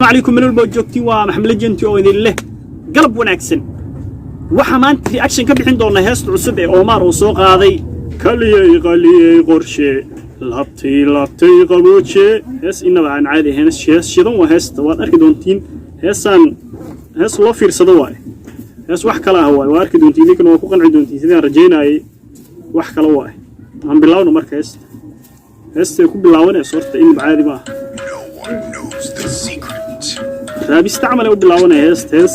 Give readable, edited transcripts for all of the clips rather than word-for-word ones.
Calaykum, meel walba joogtiin, waa Maxamed Legend oo idin leh galab wanaagsan. Waxaa maanta reaction ka bixin doonaa heesta cusub ee Oomaar uu soo qaaday, Kaliyey Qaliyey Qorshe, Labtay Labtay Qabooje. Hees inaba aan caadi ahayn, hees shidan waa heesta. Waad arki doontiin heesaan, hees loo fiirsado waaye, hees wax kale ah waaye. Waa arki doontiin, idinkana waa ku qanci doontiin sidaan rajaynayay. Wax kale waaye. Aan bilaawno marka heesta. Heestay ku bilaabanayso horta inaba caadi ma aha. No one knows the secret. Raabista camal ay u bilaabanaya heesta. Hees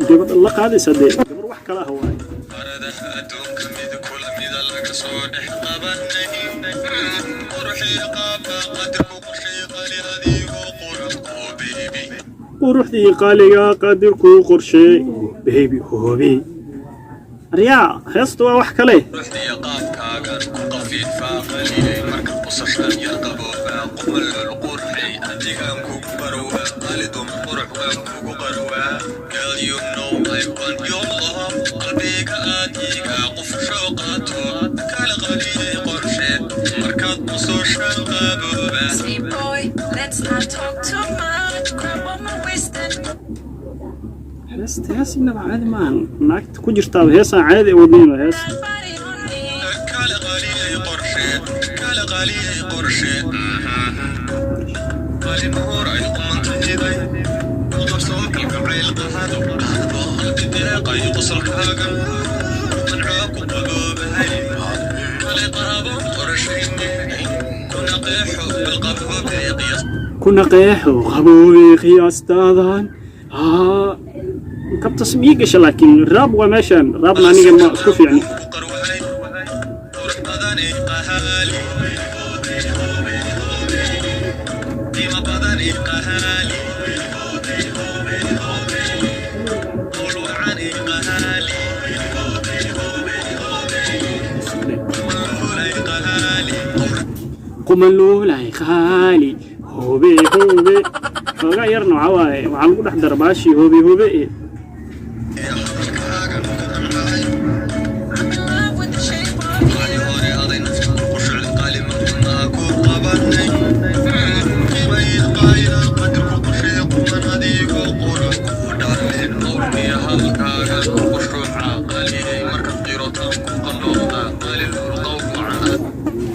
gabadha la qaadaysa dee gabar wax kale ah waaye. Qaradaha adduunka mid kula mida laga soo dhex qabanay, quruxiyo qaabka qadirku qorshay, qali adigoo qurux oo baby. Quruxdii qaaliga qadirkuu qorsheey, baby hoobi aryaa. Heesta waa wax kale. Quruxdiyo qaabkaagan ku qafiifaa, qaliyay marka qusashaan yar qaboobaa, qumalol qurxay adigaan kugu qarowaa, qali dumar qurux waan kugu qarowaa. Girl, you know I want your love, qalbiga aadiga qufsho qaato, kala qaliyay qorshe markaad qusashaan qaboobaa. Say boy, let's not talk too much. Grab on my waist and Heesta hees inaba caadi maahan. Naagta ku jirtaaba heesaan caadi wadnayn waa hees. That body on me. Kala qaliyay qorshe, kala qaliyay qorshe, qalin hor ay qumantahiday, qabsoo kalgacayl qaado qaado, qalbi deeqay qosolkaaga qancoo ku qaboobahay, kale qaabo qorshayne kuna qeexo bilqaboobe qiyas. Kuna qeexo qaboobe qiyaastaadan haa kabtas mii gasha, laakiin rap waa meeshaan, rap-na aniga ma isku fiicni. Qarwahay qurux badan qahaali, qiimo badan qahaali, qowl wacan qahaali, maamulay qahaali. Qumaluulay qaali, hoobe hoobe. Xoogaa yarna waxaa waaye waxaa lagu dhex dara baashii hoobe hoobe e. Hadalkaagan ku qancay. I'm in love with the shape of Qaali you. Hore aday naftu ku shucil, qaali maa ku qabanay, qiimay qaaya qadirku qorshay, quman adigoo qurux ku dhaarleen, qowlkiyo hadalkaagan ku qushuuca, qaliyay markaad qirotaan ku qandhooda, qali luul qowl wacan.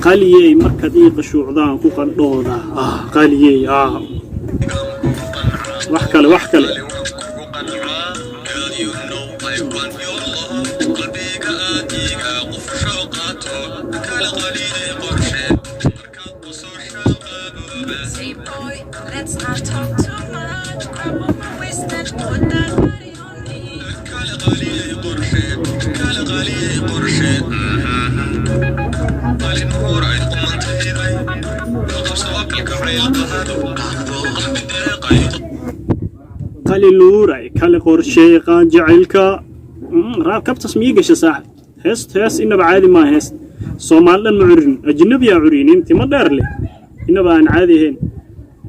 Qaliyey markaad ii qashuucdaan ku qandhooda. Ah, qaliyey, ah, wax kale, wax kale. Qali waan kugu qancaa. Girl, you know I want your love, qalbiga aadiga qufsho qaato, kala qaliyay qorshe markaad qososha qabooba. Say boy, let's not talk too much. Grab on my waist and put that body on me. Kala qaliyay qorshe, kala qaliyay qorshe, qalin hor ay qumantahiday, qabso kalgacayl qaado qaado, qalbi deeqay. Qali luuray kale qorsheey qaan jacaylka rap kabtas mii gasha saaxib. Heest hees inaba caadi maaha. Heest Soomaali dhan ma curin, ajnabiyaa curinin, timo dheer leh, inaba aan caadi ahayn.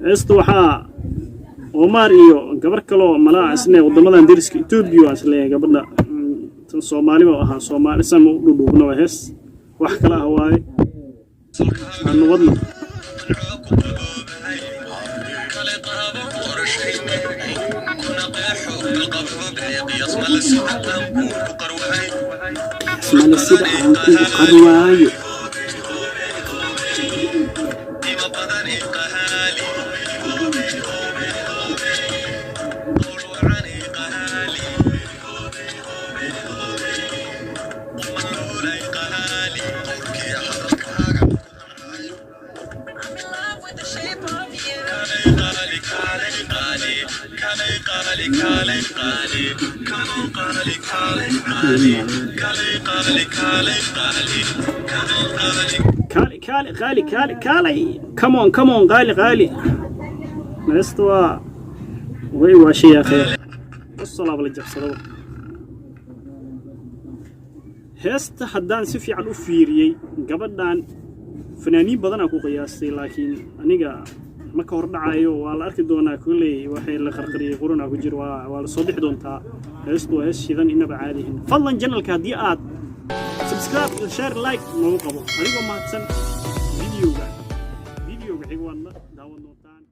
Heesta waxaa Omar iyo gabar kaloo malaa isne waddamadan deriska Etoobiya waa isleeyahay gabadha. Tan Soomaali ba ahaa, Soomaali san u dhudhuubna. Waa hees wax kale ah waaye. Aanu wadno. Ku qaboobahay, kale qaabo qorshayne kuna qeexo bilqaboobe, qiyaas male sida aan kuugu qarwahay. Male sida aan kugu qarwaayo. Qiimo badan qahaali, qowl wacan qahaali, qumaluulay qahaali, qowlkii hadalkaaga ku qancay. I'm in love with the shape of you. Kalay qaali, kalay qaali, kalay qaali, kalay qaali, kalay qaali, kalay qaali, kalay qaali, kalay qaali, kalay qaali. Kaali kaali qaali kaali kaalay, come on, come on, qaali qaali. Heesta waa way waashay yaa khayr usalaaba la jabsadaba. Heesta haddaan si fiican u fiiriyey, gabadhan fanaaniin badanaa ku qiyaastay, laakiin aniga ma ka hor dhacayo. Waa la arki doonaa kolley. Waxay la qarqariyey qurunaa ku jiro, waa la soo bixi doontaa. Heestu waa hees shidan, inaba caadihin. Fadlan channel-ka haddii aad subscribe, share, like noogu qabo adigoo mahadsan. Videoga xiga waad la daawan doontaan.